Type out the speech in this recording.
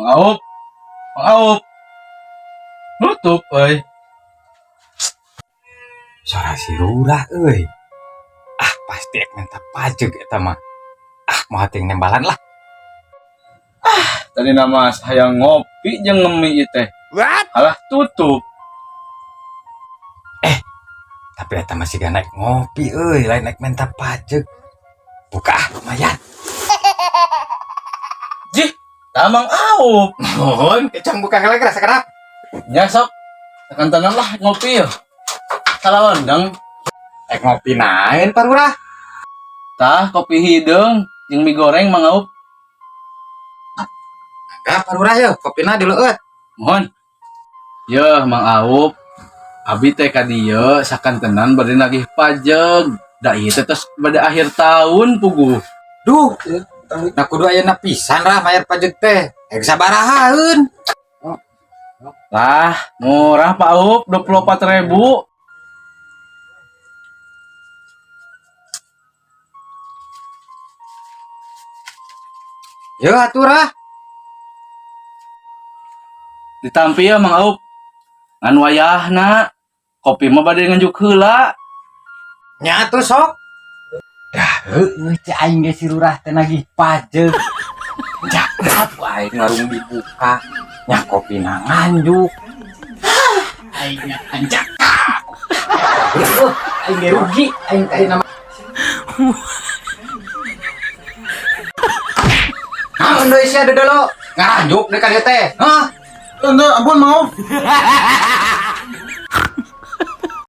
Mang Aup. Mang Aup. Nutup euy. Suara si Lurah euy. Ah, pasti ek minta pajak eta mah. Ah, mau ting nembalan lah. Tadi nama saya ngopi jeung ngemi ieu teh. What? Alah tutup. Tapi eta masih gak naik ngopi euy, lain naik minta pajak. Buka ah, lumayan. Jih, tah Mang Aup. Mohon, kecang buka heula geura sakedap. Nya sok. Tekan-tekan lah ngopi ya. Salah ondang. Ek ngopi naen Pak Lurah. Tah kopi hideung jeung mie goreng Mang Aup. Enggak, Pak Lurah yeuh, kopina dileueut. Mohon. Yeuh Mang Aup. Abi teh ka dieu sakantenan bade nagih pajeg. Da ieu teh tos bade akhir tahun puguh. Duh, nah kudu ayeuna pisan lah mayar pajak teh. Ek sabarahaeun. Lah, murah Pak Aup, 24.000. Yeuh atuh rah. Ditampi ya Mang Aup. Ngan wayahna kopi mah bade nganjuk heula. Nya atuh sok. Dah, heueuh cek aing ge si Lurah teh nagih pajak. Jakat wae warung dibuka. Nya kopina nganjuk. Aing nya anjak. Heueuh, aing ge rugi aing teh nama. Naon deui sia dedelo? Nganjuk deui ka dieu teh. Hah? Ente, ampun mau.